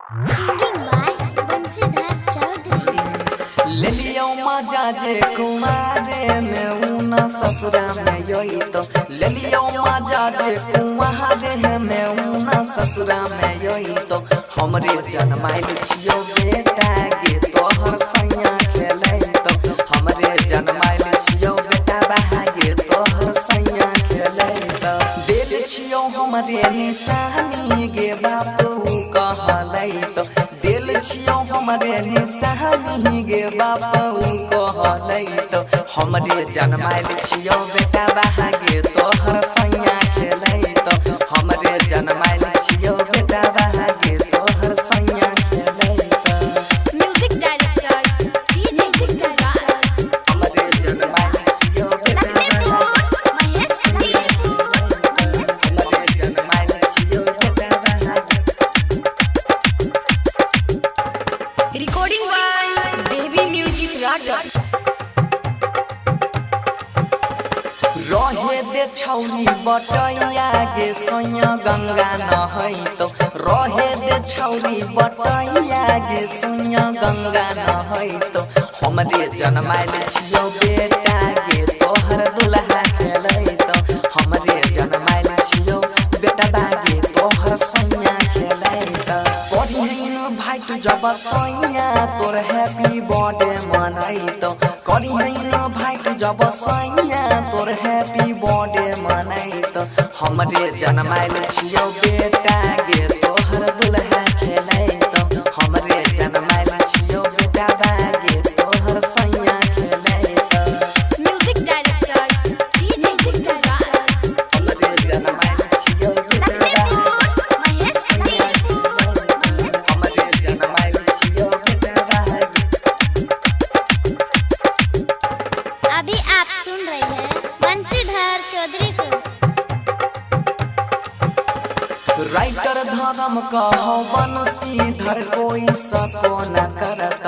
Singing by Bansidhar Chaudhary. ले लियो मजा जे कुमारे में ऊना ससुरा में योई तो। ले लियो मजा जे कुमारे में ऊना ससुरा में योई तो। हमरे जनमाइल छियो बेटा गे तोहर सैया खेलै तो। हमरे जनमाइल छियो बेटा बहागे तोहर सैया खेलै तो। देल छियो हमरे निशानी गे बापू कहलै तो। देल छियो हमरे निशानी गे बापू कहलै तो। हमरे जनमाइल छियो बेटा बहागे तोहर सैया खेलै तो। हमरे जनमाइल छियो बेटा बहागे तोहर सैया खेलै तो। म्यूजिक डायरेक्टर डीजे गुड्डू राज। हमरे जनमाइल छियो बेटा लखनपुर बहागे। महेश जी। हमरे जनमाइल छियो बेटा बहागे। रिकॉर्डिंग बाय देवी म्यूजिक राजा। रहे दे छौरी बटैया गे सैया गंगा नहै तो। रहे दे छौरी बटैया गे सैया गंगा नहै तो। हमरे जनमाइल छियो बेटा गे तोहर दुल्हा खेलै तो। हमरे जनमाइल छियो बेटा बागे तोहर सैया खेलै तो। करिहन भाइट जब सैया तोर हैप्पी बर्थडे मनाइ तो। करिहन भाइट जब सैया तोर हैप्पी बर्थडे मनाइ तो। हमरे जनमाइल छियो बेटा गे तोहर दुल्हा खेलै तो। हमरे जनमाइल छियो बेटा बागे तोहर सैया खेलै तो। म्यूजिक डायरेक्टर डीजे गुड्डू राज। हमरे जनमाइल छियो बेटा लखनपुर बागे। महेश जी। हमरे जनमाइल छियो बेटा बागे। अभी आप सुन रहे हैं बंसीधर चौधरी को। राइटर धर्म कहो बंसीधर कोई सको न करत।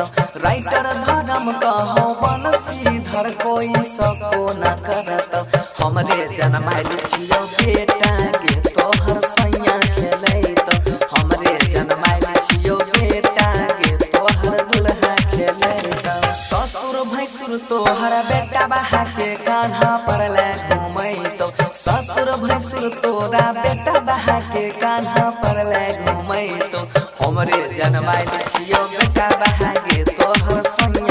राइटर धर्म कहो बंसीधर कोई सको न करत। हमरे जनमाइल छियो बेटा गे तोहर सैया खेलै तो। हमरे जनमाइल छियो बेटा गे तोहर दुल्हा खेलै तो। ससुर भैंसुर तोहर बेटा बहा के कान्हा पर ले घूमै तो। ससुर भैंसुर तोरा बेटा बहा के कान्हा पर ले घूमै तो। हमरे जनमाइल छियो बेटा बहा गे तोहर सैया